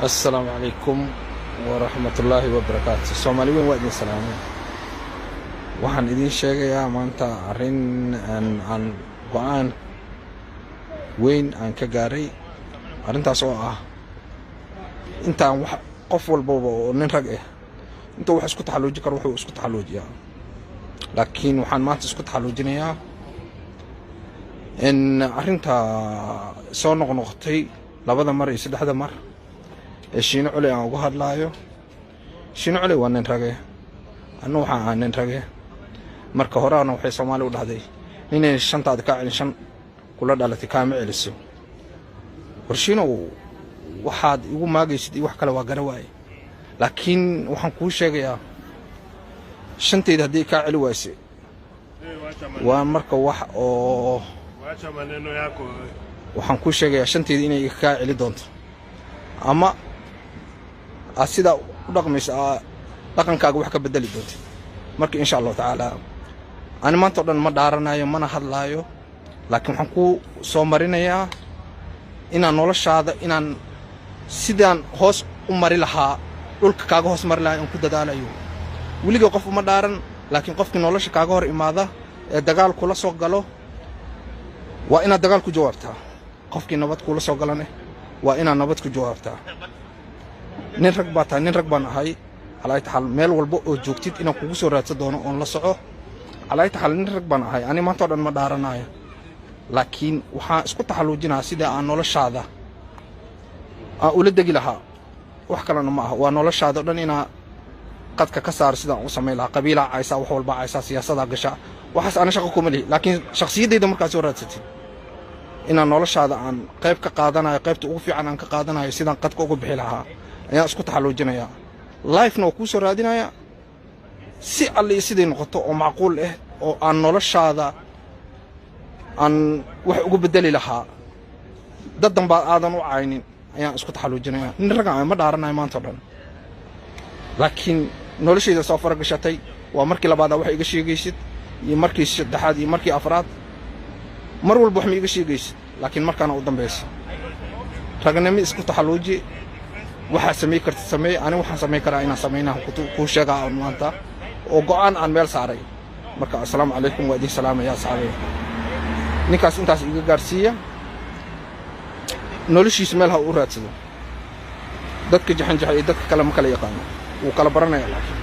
Assalaamu calaykum waraxmatullaahi wabarakaatu. Soomaali weyn, waa idin salaamay. Waxaan idiin sheegayaa maanta arrin aan go'aan weyn aan ka gaaray, arrintaas oo ah intaan wax qof walbaba oo nin rag ah intuu wax isku taxalluuji karo wuxuu isku taxalluujiyaa, laakiin waxaan maanta isku taxalluujinayaa in arrinta soo noqnoqotay labada mar iyo saddexda mar ee Shiino Culey aan uga hadlaayo. Shiino Culey waa nin rage, anna waxaan ahaa nin rage. Marka horeana waxay Soomaali u dhahday: "Ninay shantaada kaa celin, shan kula dhalatay kaama celiso." War Shiinow, waxaad igu maagaysid iyo wax kale waa gara waaye, laakiin waxaan kuu sheegayaa shantayda haddii kaa celi wayse waa marka wax oo Wacha maneno yako. Waxaan kuu sheegayaa shantayda inay kaa celi doonto ama aad sidaa u dhaqmayso, aa dhaqankaaga wax ka bedeli doontid. Marka insha Allahu tacaala ani maanta o dhan ma dhaaranayo mana hadlaayo, laakiin waxaan kuu soo marinayaa inaan noloshaada inaan sidaan hoos u mari lahaa, dhulka kaaga hoos mari lahaa, aan ku dadaalayo. Weliga qof uma dhaaran, laakiin qofkii nolosha kaaga hor imaada ee dagaal kula soo galo waa inaad dagaal ku jawaabtaa. Qofkii nabad kula soo galane waa inaad nabad ku jawaabtaa. Nin rag baa tahay, nin rag baan ahay. Calaa taxaal, meel walba oo joogtid inaan kugu soo raadsan doono oon la soco. Calaa taxaal, nin rag baan ahay. Ani maanta o dhan ma dhaaranayo, laakiin waxaan isku taxalluujinayaa sida aan noloshaada aan ula degi lahaa. Wax kalena ma aha, waa noloshaada o dhan inaa qadka ka saaro sidaan u samayn lahaa. Qabiilaa caysaa, wax walbaa caysaa, siyaasadaa gashaa, waxaas ana shaqo kuma lihi, laakiin shakhsiyaddayda markaa soo raadsatid inaan noloshaada aan qayb ka qaadanayo, qaybta ugu fiican aan ka qaadanayo, sidaan qadka uga bixi lahaa ayaan isku taxalluujinayaa. Lifena waa kuu soo raadinayaa si alle iyo siday noqoto oo macquul ah oo aan noloshaada aan wax ugu bedeli lahaa, dad danbaad aadan u caynin ayaan isku taxalluujinayaa. Nin raggan ma dhaaranayo maanta o dhan, laakiin noloshayda soo faragashatay. Waa markii labaadaa wax iga sheegaysid iyo markii saddexaad iyo markii afraad. Mar walba wax ma iga sheegaysid, laakiin markaana u dambaysa. Ragnimo isku taxalluuji, waxaa samay karta sameey. Ani waxaan samayn karaa inaan samaynaa kuu sheegaa maanta oo go'aan aan meel saaray. Marka assalaamu calaykum, waa idin salaamaya asxaabey. Ninkaas intaas iga gaarsiiya, noloshiisa meel ha u raadsado. Dadka jaxanjaxa iyo dadka kale ma kala yaqaano, wuu kala baranaya laakiin.